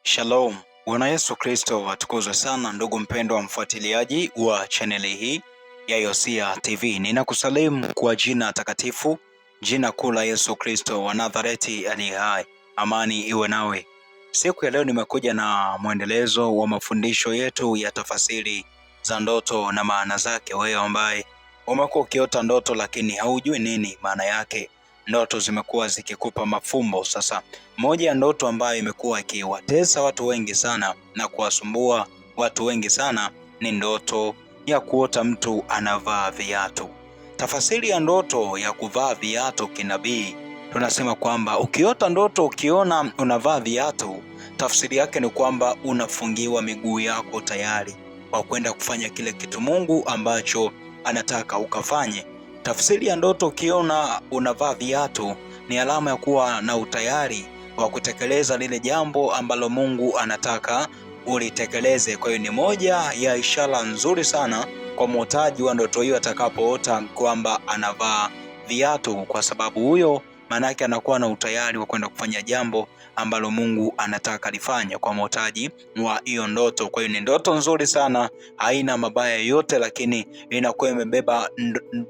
Shalom. Bwana Yesu Kristo atukuzwe sana, ndugu mpendwa mfuatiliaji wa chaneli hii ya Yosia TV. Ninakusalimu kwa jina takatifu, jina kuu la Yesu Kristo wa Nazareti aliye hai. Amani iwe nawe. Siku ya leo nimekuja na mwendelezo wa mafundisho yetu ya tafasiri za ndoto na maana zake. Wewe ambaye umekuwa ukiota ndoto lakini haujui nini maana yake, ndoto zimekuwa zikikupa mafumbo. Sasa moja ya ndoto ambayo imekuwa ikiwatesa watu wengi sana na kuwasumbua watu wengi sana ni ndoto ya kuota mtu anavaa viatu. Tafasiri ya ndoto ya kuvaa viatu kinabii, tunasema kwamba ukiota ndoto ukiona unavaa viatu, tafsiri yake ni kwamba unafungiwa miguu yako tayari kwa kwenda kufanya kile kitu Mungu ambacho anataka ukafanye. Tafsiri ya ndoto ukiona unavaa viatu ni alama ya kuwa na utayari wa kutekeleza lile jambo ambalo Mungu anataka ulitekeleze. Kwa hiyo ni moja ya ishara nzuri sana kwa mwotaji wa ndoto hiyo atakapoota kwamba anavaa viatu, kwa sababu huyo maanake anakuwa na utayari wa kwenda kufanya jambo ambalo Mungu anataka lifanye kwa mwotaji wa hiyo ndoto. Kwa hiyo ni ndoto nzuri sana, haina mabaya yote, lakini inakuwa imebeba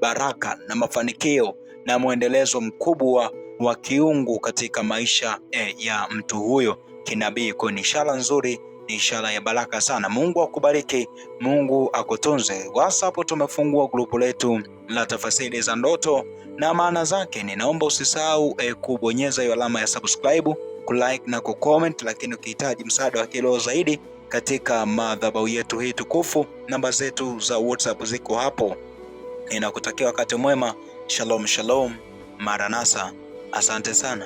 baraka na mafanikio na mwendelezo mkubwa wa kiungu katika maisha ya mtu huyo kinabii. Kwa hiyo ni ishara nzuri, ni ishara ya baraka sana. Mungu akubariki, Mungu akutunze. WhatsApp tumefungua grupu letu la tafasiri za ndoto na maana zake. Ninaomba usisahau kubonyeza hiyo alama ya subscribe, kulike na kucomment, lakini ukihitaji msaada wa kiroho zaidi katika madhabahu yetu hii tukufu, namba zetu za WhatsApp ziko hapo. Ninakutakia wakati mwema. Shalom shalom, maranasa. Asante sana.